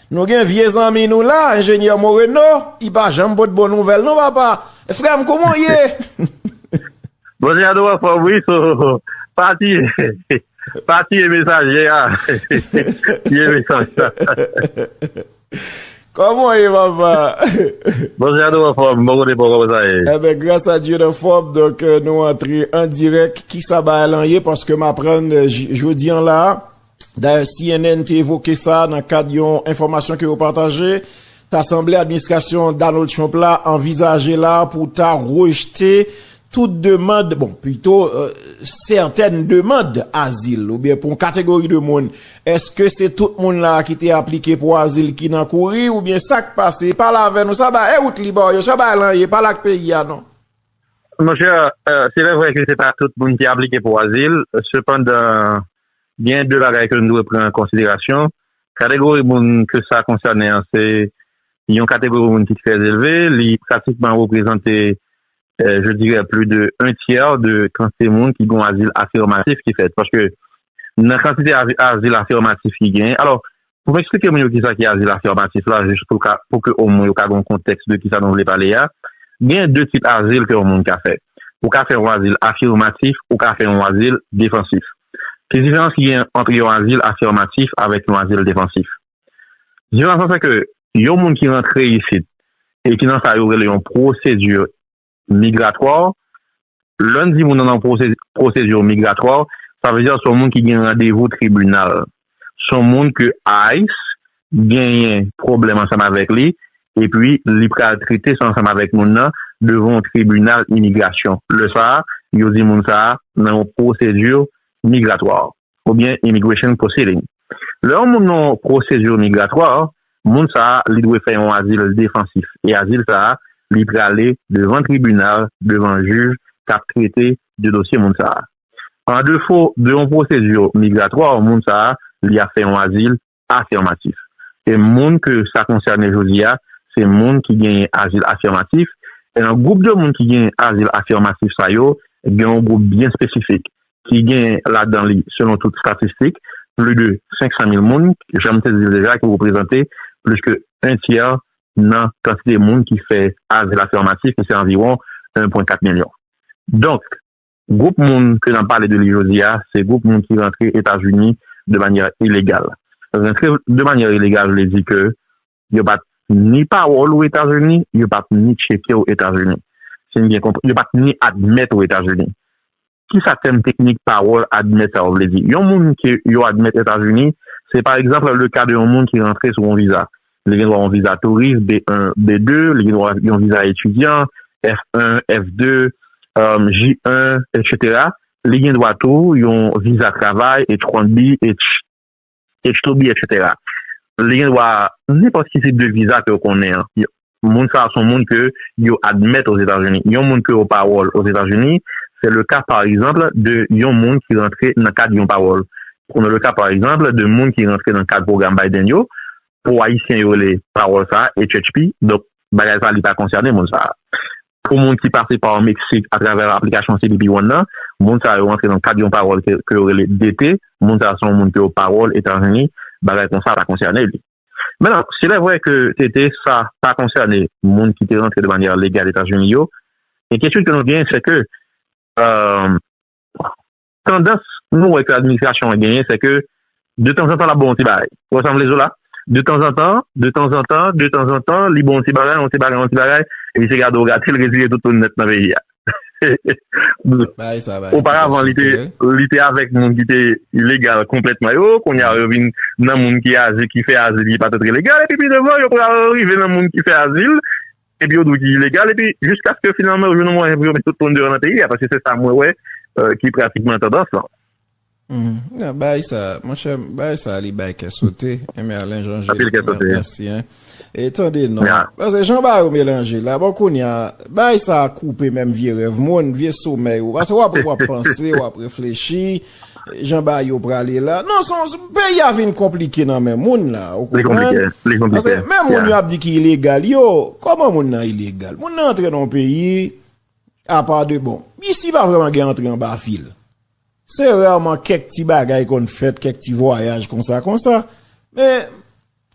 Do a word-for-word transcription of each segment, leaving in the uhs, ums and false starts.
Nou gen vye zanmi nou la, enjenyè Moreno, li pa janm pot bon nouvèl non, papa. Frè m, kòman w ye? Bon, se Jado anfòm, wi, so, pa tiye, pa tiye mesaje a. Tiye mesaje a. Kòman w ye, papa? Bon, se Jado anfòm, bon kote pa w, kòman sa ye? Eben, gras a Dye, n anfòm, donk, euh, nou antre an dirèk. Kisa bagay lan ye? Paske m aprann, euh, j- jodi an la, dayè, C N N te evoke sa nan kad yon enfòmasyon ke yo pataje. Ta sanble administrasyon Donald Trump la anvizaje la pou ta rejte tout demann, bon, pito, euh, sètèn demann azil, oubyen pou yon kategori de moun. Èske se tout moun la ki te aplike pou azil ki nan kouri, oubyen sa k pase? Pale avè nou, sa bay, e wout li ba w yo, sa bay lan ye, pale ak peyi a non. Monchè, euh, se lè vre ke se pa tout moun ki aplike pou azil, sepandan, gen de bagay ke nou dwe pran an konsiderasyon. Kategori moun ke sa konsène an, se yon kategori moun ki trè elve, li pratikman reprezante, euh, je dirais, plus de un tiers de kantite moun ki gen azil afirmatif ki fèt. Paske nan kantite avi- azil afirmatif ki genyen, alò, pou m eksplike moun yo kisa ki azil afirmatif la, jis pou, ka, pou ke omwen yo ka gen yon kontèks de kisa nou vle pale a, gen de tip azil ke yon moun ka fè. Ou ka fè yon azil afirmatif, ou ka fè yon azil defansif. Ki diferans ki gen ant yon azil afirmatif avèk yon azil defansif? Diferans lan se ke yon moun ki rantre isit e ki nan sa yo rele yon pwosedi migratwa, lè n di moun nan nan pwosedi migratwa, sa vle di se yon moun ki gen randevou tribinal. Se yon moun ke ice genyen pwoblèm ansanm avèk li, epi li pral trete sa ansanm avèk moun nan devan yon tribinal imigrasyon. Lè sa a, yo di moun sa a nan yon pwosedi migratwa, oubyen immigration proceeding. Lè yon moun nan yon pwosedi migratwa, moun sa a, li dwe fè yon azil defansif. E azil sa a, li prale devan tribinal, devan jij k ap trete de dosye moun sa a. An defo de yon pwosedi migratwa, moun sa a, li ap fè yon azil afirmatif. E moun ke sa konsène jodi a, se moun ki genyen azil afirmatif. E nan gwoup de moun ki genyen azil afirmatif sa yo, gen yon gwoup byen espesifik ki gen ladan li, selon tout statistik, plis de senk san mil moun, jan m te di l deja, ki reprezante plis ke un tiers nan kantite moun ki fè azil afirmatif, ki se anviwon un pwen kat milyon. Donk, gwoup moun ke n ap pale de li jodi a, se gwoup moun ki rantre Etazini de manyè ilegal. Rantre de manyè ilegal vle di ke yo pa t ni pawòl ou Etazini, yo pa t ni tcheke ou Etazini. Si n byen konprann, yo pa t ni admèt ou Etazini. Kisa tèm teknik pawòl admèt sa yo vle di? Yon moun ke yo admèt Etazini, se pa egzanp le ka de yon moun ki rantre sou yon viza. Li gen dwa yon viza touris, B un, B deux, li gen dwa yon viza etidyan, F un, F deux, euh, J un, etsetera. Li gen dwa tou yon viza travay, H one B, H, H two B, etsetera. Li gen dwa nenpòt ki tip de viza ke w konnen an. Moun sa a se yon moun ke yo admèt Ozetazini. Yon moun ke yo pawòl Ozetazini, se le ka, pa egzanp, de yon moun ki rantre nan kad yon pawòl. Ou nan le ka, pa egzanp, de moun ki rantre nan kad pwogram Biden yo, pou Ayisyen yo rele pawòl sa a H H P. Donk, bagay sa a, li pa konsène moun sa a. Pou moun ki pase pa Meksik atravè aplikasyon C B P One nan, moun sa yo rantre nan kad yon pawòl ke, ke yo rele D T, moun sa a se yon moun ke yo pawòl Etazini, bagay konsa pa konsène li. Mentnan, si lè vre ke T T sa pa konsène moun ki te rantre de manyè legal Etazini yo, enkyetid ke nou genyen, se ke, euh, tandans nou wè ke administrasyon an genyen, se ke de tanzantan l ap bon yon ti bagay. Ou wè sa m vle di w la? De tanzantan, de tanzantan, de tanzantan, li bon yon ti bagay, yon ti bagay, yon ti bagay, epi se gade w gade l retire tout moun nèt nan peyi a. Oparavan, li te, li te avèk moun ki te ilegal konplètman yo, kounye a yo vin nan moun ki azil, ki fè azil, ki pa t legal, epi pi devan, yo pral rive nan moun ki fè azil, epi yo di w ki ilegal, epi jiskaske finalman yo jwenn yon mwayen pou yo met tout moun deyò nan peyi a, paske se sa mwen wè, euh, ki pratikman tandans lan. Bagay sa, monchè, bagay sa li bay kè sote. Enben Alen Jan Jil, mèsi, hein. E tande non. Paske jan bagay yo melanje la, bon, kounye a, bagay sa koupe menm vye rèv moun, vye somèy ou. Paske w ap, w ap panse, w ap reflechi, jan bagay yo prale la. Non, se yon, peyi a vin konplike nan men moun la, ou konprann? Paske menm moun yo ap di ki ilegal yo, kòman moun nan ilegal? Moun nan antre nan yon peyi, apa de, bon, isi pa vrèman gen antre anba fil. Se rèman kèk ti bagay konn fèt, kèk ti vwayaj konsa, konsa. Men,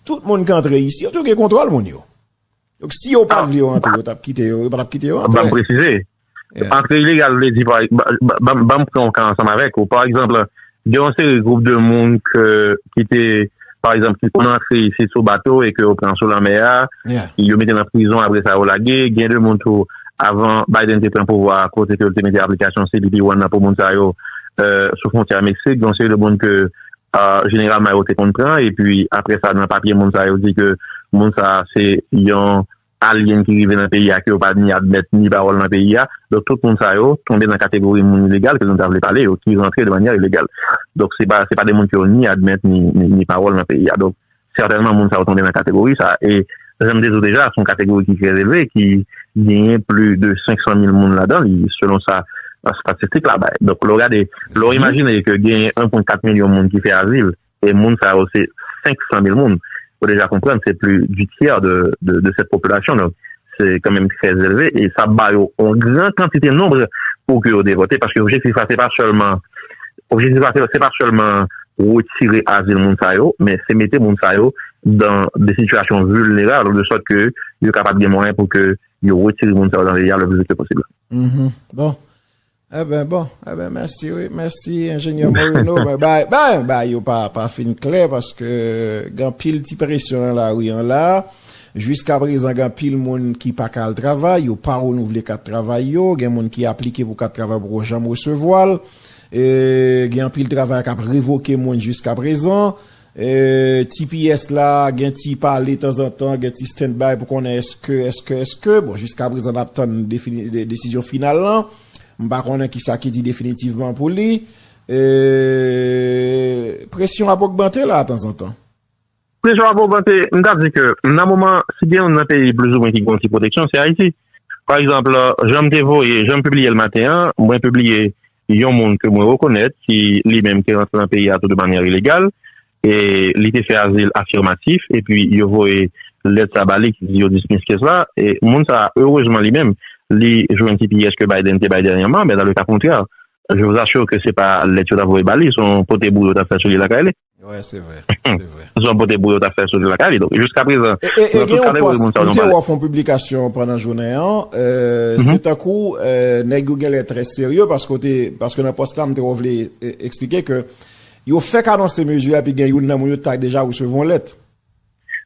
Tout moun ki antre isi, yo tou gen kontwòl moun yo. Donk, si yo pa t vle yo antre, yo t ap kite yo, yo pa t ap kite yo antre. Ban m presize. Antre ilegal vle di, pa, ba- ba- ban m- ban m pran yon ka ansanm avèk ou. Pa egzanp, gen yon seri gwoup de moun ke, ki te, pa egzanp, ki konn antre isi sou bato e ke yo pran sou lanmè a, yo mete nan prizon, apre sa yo lage. Gen de moun tou, avan Biden te pran pouvwa a, kote ke yo te mete aplikasyon C B P One nan pou moun sa yo, sou fwontyè Meksik. Gen yon seri de moun ke, jeneralman, yo te konn pran, epi apre sa, nan papye moun sa yo di ke moun sa se yon alyen ki rive nan peyi a, ke yo pa ni admèt ni pawòl nan peyi a. Donk, tout moun sa yo tonbe nan kategori moun ilegal ke nou ta vle pale yo, ki rantre de manyè ilegal. Donk, se pa, se pa de moun ki yo ni admèt ni, ni, ni pawòl nan peyi a. Donk, sètènman, moun sa yo tonbe nan kategori sa. E, jan m te di w deja, se yon kategori ki trè elve, ki genyen plis de senk san mil moun ladan li, selon sa, statistik la bay. Donk, lè w gade, lè w imajine ke genyen en pwen kat milyon moun ki fè azil, e moun sa yo se senk san mil moun, ou deja konprann se plis di tyè de, de, de cette population. Donk, se kanmenm trè elve e sa ba yo yon gran kantite nonb pou ke yo devòte, paske objektif la, se pa sèlman, objektif la, se, se pa sèlman retire azil moun sa yo, men se mete moun sa yo dan de sitiyasyon vilnerab, de sòt ke yo kapab gen mwayen pou ke yo retire moun sa yo nan peyi a le plis vit ke posib. Mhm. Bon. Eben, bon, eben, mèsi, wi. Mèsi, enjenyè Moreno. Men, bay, bay, bay, yo pa, pa fin klè, paske gen anpil ti presyon nan lari an la. Jiska prezan, gen anpil moun ki pa ka al travay, yo pa renouvle kat travay yo, gen moun ki aplike pou kat travay poko janm resevwa l. E, gen anpil travay k ap revoke moun jiska prezan. E, T P S la, gen ti pale tanzantan, gen ti stand by pou konnen èske, èske, èske. Bon, jiska prezan, n ap tann defini, de, desizyon final lan. M pa konnen kisa ki di definitivman pou li. E, presyon ap ogmante la tanzantan. Presyon ap ogmante, m ta di ke nan moman, si gen youn nan peyi plizoumwen ki gen yon ti pwoteksyon, se Ayiti. Pa egzanp, jan m te voye, jan m pibliye l maten an, mwen pibliye yon moun ke mwen rekonèt, ki li menm te rantre nan peyi a tou de manyè ilegal, e li te fè azil afimatif, epi yo voye lèt sa ba li ki di yo dismiss case la, e moun sa, erezman li menm, li jwenn T P S ke Biden te bay dènyèman, men dans le cas contraire, je vous assure que se pa lèt yo t ap voye ba li, se yon pote bou yo t ap fè sou li lakay li. Wi, se vre. Se vre. Se yon pote bou yo t ap fè sou li lakay li. Donk, jiska prezan, e, e, e gen yon pòs, m te wè w fè yon piblikasyon pandan jounen an. Euh, se tankou, euh, nèg yo genlè trè serye paske w te, paske nan pòs la, m te wè w vle, e, eksplike ke yo fèk anonse mezi a, epi gen youn nan moun yo t deja resevwa yon lèt.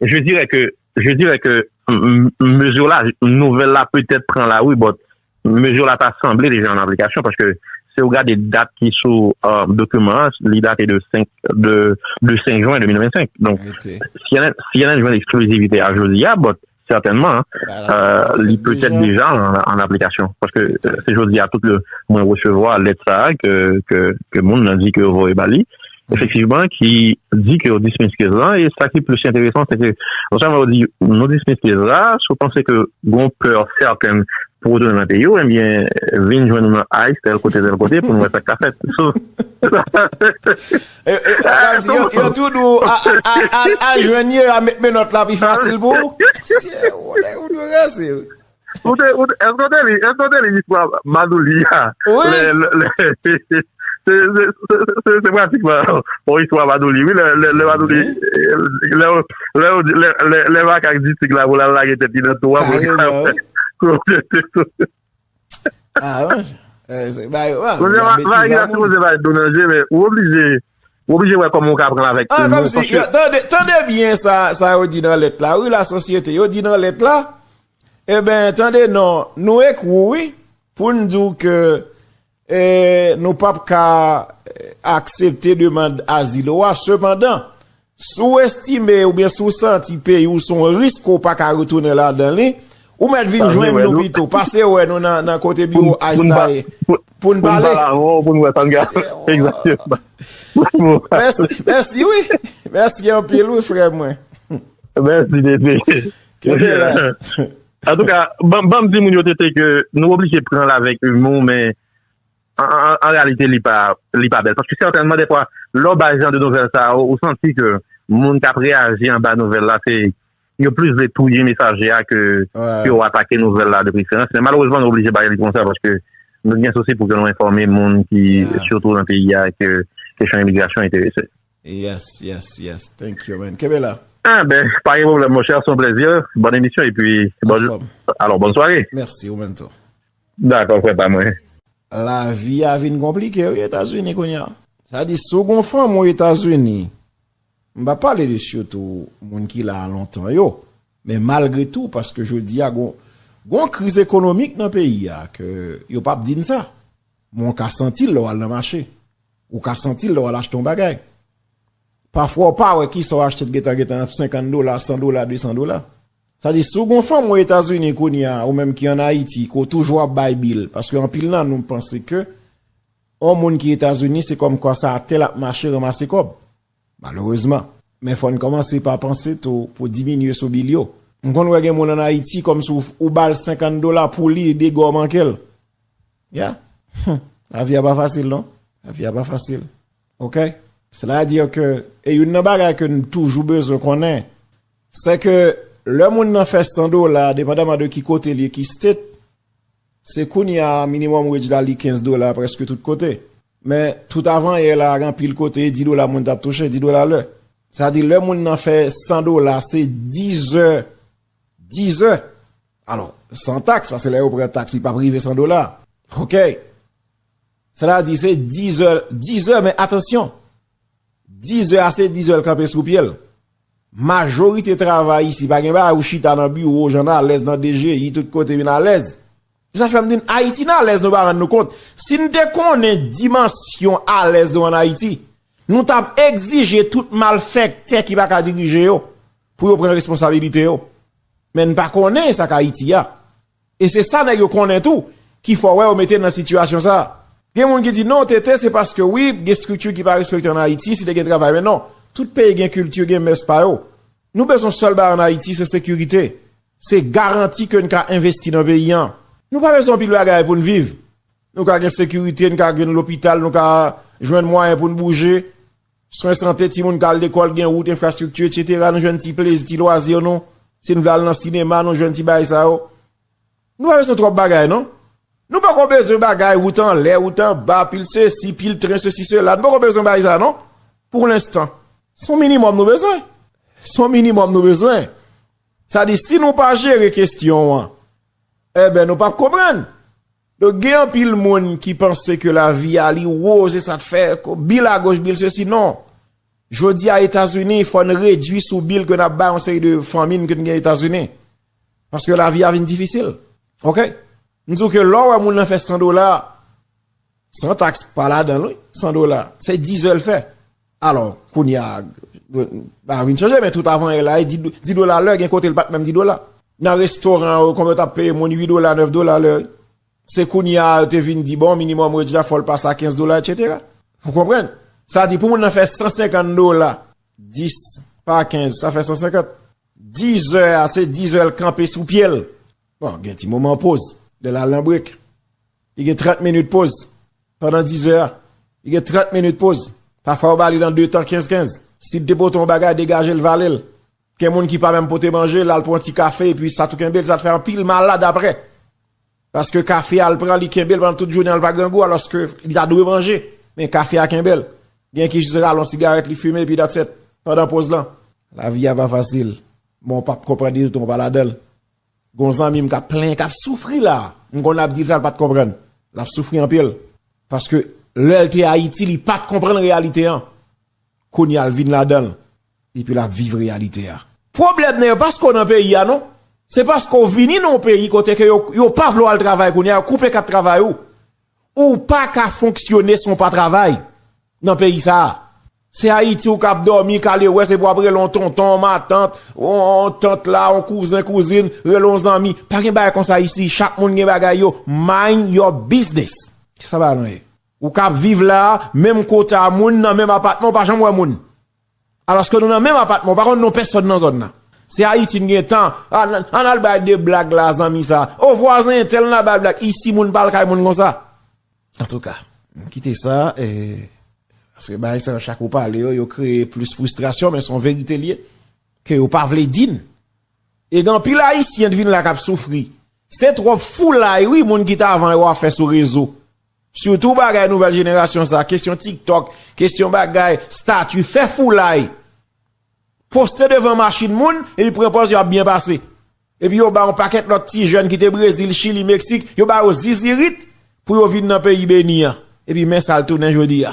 Je dirais que, je dirais que, m, m, mezi la, nouvèl la petèt pran lari, but mezi la ta sanble deja an aplikasyon, paske si w gade dat ki sou, euh, dokiman an, li date de senk, de, de senk jen de mil vennsenk. Donk, C N N, C N N jwenn eksklizivite a jodi a, but sètènman, euh, li petèt deja an, an aplikasyon. Paske, euh, se jodi a tout le, mwen resevwa lèt sa a ke, ke, ke moun nan di ke yo voye ba li. Efektivman, ki di ke yo dismiss case la, e sa ki plis enteresan, se ke, non sèlman yo di, nou dismiss case la, si w panse ke gon pè sètèn pou w retounen nan peyi w, ebyen, vin jwenn nou nan ICE, tèl kote, tèl kote, pou n wè sa k ka fèt. So, E, e, yo, yo tou di w, a, a, a, a, al jwenn yo, a met menòt la pi fasil pou ou. Mesye, ou, ou dwe ranse. Ou te, ou te, èske w te li, èske w te li istwa Madouli a? Wi. Lè, lè, lè, se, se, se, se, se pratikman yon istwa Madouli, wi. Lè, lè, lè Madouli, lè, lè, lè, lè, lè makak di tig la pou l al lage tèt li nan twou a, pou l ka fè. Ah, wi. Eh, se, ba, ba, Koze y ap mete sa, moun. Koze bay do nan je, men ou oblije, ou oblije wè kòman ou ka pran l avèk imou, paske. Ah, kòmsi, tande, tande byen sa, sa yo di nan lèt la, wi, lasosyete, yo di nan lèt la, Eben, tande non, nou ekri w, wi, pou n di w ke, e, nou p ap ka, e, aksepte demann azil ou a. Sepandan, si w estime oubyen si w santi peyi w se yon risk ke w pa ka retounen ladan li, ou mèt vin jwenn nou pito. Pase wè nou nan, nan kote biwo ICE la ye. Pou n pale. Pou n pale avè w, pou n wè sa n ka fè. Egzakteman. Mèsi, mèsi, wi. Mèsi anpil, wi, frè mwen. Mèsi, Tete. Kenbe la. Antouka, ban, ban m di moun yo, Tete, ke nou oblije pran l avèk imou, men an, an, an reyalite, li pa, li pa bèl. Paske sètènman, dèfwa, lè w bay jan de nouvèl sa yo, ou santi ke moun k ap reyaji anba nouvèl la, se, yo plis vle touye mesaje a ke, ke yo atake nouvèl la de preferans. Men malerezman, nou oblije bay li konsa, paske nou gen sousi pou ke nou enfòme moun ki, sitou nan peyi a, ke kesyon imigrasyon enterese. Yes, yes, yes. Thank you, man. Kenbe la. Ah, ben, pa gen pwoblèm, monchè, se yon plezi. Bòn emisyon, epi, bon, alò, bòn sware. Mèsi, ou menm tou. Dakò, frè pa mwen. Lavi a vin konplike, wi, Etazini kounye a. Sa di, si w gon fanm ou Etazini, m pa pale de sitou moun ki la a lontan yo, men malgre tou, paske jodi a, gon, gon kriz ekonomik nan peyi a, ke yo p ap di n sa. Men w ka santi l lè w al nan mache. Ou ka santi l lè w al achte yon bagay. Pafwa, w pa wè kisa w achte t gentan gentan ap senkant dola, san dola, desan dola. Sa di, si w gon fanm ou Etazini kounye a, ou menm ki ann Ayiti, ke w toujou ap bay bil, paske anpil nan nou panse ke yon moun ki Etazini, se kòmkwa se atè l ap mache ranmase kòb. Malerezman. Men fò n kòmanse pa panse tou pou diminye sou bil yo. M konn wè gen moun ann Ayiti, kòmsi w, ou ba l senkant dola pou li, de gòm an ke l. Ya. Lavi a pa fasil, non. Lavi a pa fasil. Oke? Sètadi ke, e youn nan bagay ke n toujou bezwen konnen, se ke lè moun nan fè san dola, depandaman de ki kote l ye, ki state, se kounye a minimum wage la li kenz dola prèske tout kote. Men tout avanyè la, gen anpil kote, dis dola moun t ap touche, dis dola lè. Sa di, lè moun nan fè san dola, se dis è, dis è. Alò, san taks, paske lè yo pran taks, li p ap rive san dola. Oke? Sètadi, se dis è, dis è, men atansyon. Dis è a, se dis è l kanpe sou pye l. Majorite travay isi, pa gen bagay ou chita nan biwo, jan n alèz nan D G I, tout kote vin alèz. E sa fè m di n, Ayiti n alèz, nou pa rann nou kont. Si n te konnen dimansyon alèz nou ann Ayiti, nou t ap egzije tout malfèktè ki pa ka dirije yo pou yo pran responsabilite yo. Men n pa konnen sa k Ayiti a. E se sa nèg yo konnen tou, ki fè w wè yo mete n nan sitiyasyon sa a. Gen moun ki di, "Non, T T, se paske wi, gen estrikti ki pa respekte ann Ayiti, si te gen travay." Men non, tout peyi gen kilti, gen mès pa yo. Nou bezwen sèl bagay ann Ayiti, se sekirite. Se garanti ke n ka envesti nan peyi an. Nou pa bezwen anpil bagay pou n viv. Nou ka gen sekirite, nou ka gen lopital, nou ka jwenn mwayen pou n bouje. Swen sante, timoun ka al lekòl, gen wout, enfrastrikti, etsetera. Nou jwenn ti plezi, ti lwazi nou. Si n vle al nan sinema, nou jwenn ti bagay sa yo. Nou pa bezwen twòp bagay, non. Nou poko bezwen bagay, wout anlè, wout anba, pil sesi, pil tren, sesi, sela. Nou poko bezwen bagay sa, non. Pou lenstan. Se yon minimòm nou bezwen. Se yon minimòm nou bezwen. Sa di, si nou pa jere kesyon an, enben, nou p ap konprann. Donk, gen anpil moun ki panse ke lavi a li wo, se sa k fè, bil a goch, bil sesi, non. Jodi a, Etazini, fò n redui sou bil ke n ap bay yon seri de fanmi n ke n gen Etazini. Paske lavi a vin difisil. Oke? M di w ke lè w wè moun nan fè san dola, san taks pa ladan l, wi, san dola, se dis è l fè. Alò, kounye a, bagay vin chanje, men tout avanyè la, e dis, dis dola lè, gen kote l pa t menm dis dola. Nan restoran yo, konbyen yo t ap peye moun uit dola, nèf dola lè, wi. Se kounye a, yo te vin di, bon, minimum wage la, fò l pase a kenz dola, etsetera. Ou konprann? Sa di, pou moun nan fè san senkant dola, dis pa kenz, sa fè san senkant. Dis è a, se dis è l kanpe sou pye l. Bon, gen ti moman poz, lè l al nan brek. Li gen trant minit poz pandan dis è a. Li gen trant minit poz. Pafwa, yo ba li nan de tan kenz kenz. Si l te pote yon bagay, degaje l, vale l. Gen moun ki pa menm pote manje, l al pran ti kafe, epi sa tou kenbe l, sa t fè anpil malad apre. Paske kafe a, l pran, li kenbe l pandan tout jounen an, l pa grangou, alòske li ta dwe manje. Men kafe a kenbe l. Gen ki jis rale yon sigarèt, li fimen, epi that's it. Pandan poz lan. Lavi a pa fasil. Bon, w p ap konprann ditou, w pa ladan l. Gon zanmi m k ap plenyen, k ap soufri la. M konn l ap di l sa, l pa t konprann. L ap soufri anpil. Paske lè l te Ayiti, li pa t konprann reyalite an. Kounye a, l vin ladan l. Epi l ap viv reyalite a. Pwoblèm nan, yo paske w nan peyi a, non. Se paske w vini nan yon peyi kote ke yo, yo pa vle w al travay kounye a, yo koupe kat travay ou. Ou pa ka fonksyone san w pa travay nan peyi sa a. Se Ayiti ou k ap dòmi, kale wè, se pou w ap rele yon tonton, matant, yon, yon tant la, yon kouzen, kouzin, rele yon zanmi. Pa gen bagay konsa isi. Chak moun gen bagay yo. Mind your business. Se sa bagay lan ye. Ou k ap viv la, menm kote a moun, nan menm apatman, ou pa janm wè moun. Alòske nou nan menm apatman, ou pa konn non pèsòn nan zòn nan. Se Ayiti n gen tan. Ann, ann al bay de blag la, zanmi sa. O, vwazen entèl, ann al bay blag. Isi, moun pa al kay moun konsa. Antouka, m kite sa, e, paske bagay sa yo, chak ou pale yo, yo kreye plis fristrasyon, men se yon verite l ye, ke yo pa vle di n. E gen anpil Ayisyen k vin la k ap soufri. Se twòp foulay, wi, moun ki t avan yo ap fè sou rezo. Sitou bagay nouvèl jenerasyon sa, kesyon TikTok, kesyon bagay, stati, fè foulay. Poste devan machin moun, epi pran pòz yo ap byen pase. Epi yo ba yon pakèt lòt ti jèn ki te Brezil, Chili, Meksik, yo ba yo zizirit pou yo vin nan peyi beni an. Epi men sa l tounen jodi a.